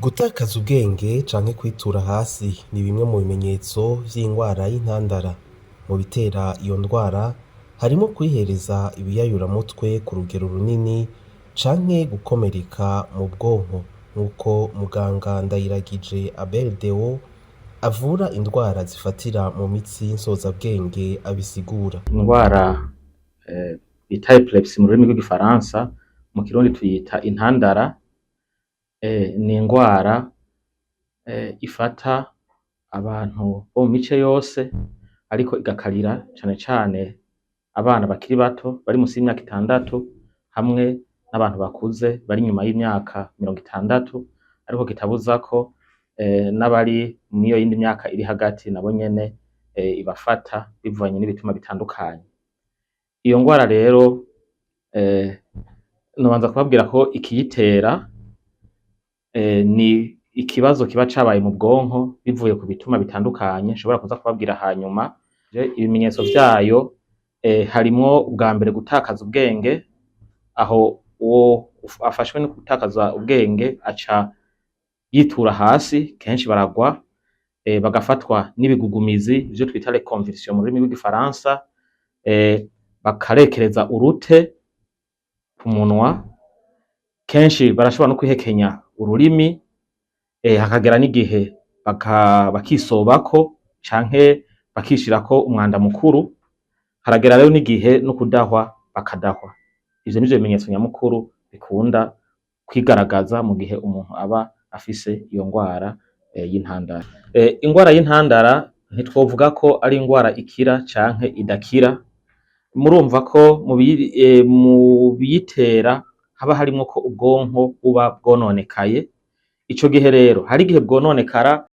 Gutakaza ubwenge canke kwitura hasi ni bimwe mu bimenyetso vy'ingwara y'intandara. Mu bitera iyo ndwara harimwo kwihereza ibiyayuramutwe ku rugero runini canke gukomereka mu bwonko, nk'uko muganga Ndayiragije Abel Deo avura indwara zifatira mu mitsi nsozabwenge abisigura. Indwara bita epilepsy mu rurimi rw'igifaransa, mu Kirundi tuyita intandara, ni ingwara ifata abantu bo mu mice yose, ariko igakarira cane cane abana bakiri bato bari musi y'imyaka 6 hamwe n'abantu bakuze bari inyuma y'imyaka 60, ariko kitabuza ko n'abari mwiyo yindi myaka iri hagati nabo nyene ibafata bivanye n'ibituma bitandukanye. Iyo ngwara rero nobanza kubabwira ko ikiyitera ni ikibazo kiba cabaye mu bwonko bivuye ku bituma bitandukanye nshobora kuza kubabwira hanyuma. Ibimenyetso vyayo harimwo ubwa mbere gutakaza ubwenge, aho uwo afashwe no gutakaza ubwenge aca yitura hasi, kenshi baragwa, bagafatwa n'ibigugumizi, ivyo twita les convulsions mu rurimi rw'igifaransa, bakarekereza urute ku munwa, kenshi barashobora no kwihekenya ururimi, hakagera n'igihe bakisobako canke bakishirako umwanda mukuru, haragera rero n'igihe no kudahwa bakadahwa. Ivyo nivyo bimenyetso nyamukuru bikunda kwigaragaza mu gihe umuntu aba afise iyo ngwara y'intandara. Ingwara y'intandara ntitwovuga ko ari ingwara ikira canke idakira, murumva ko mu biyitera haba harimwo ko ubwonko buba bwononekaye, ico gihe rero hari igihe bwononekara.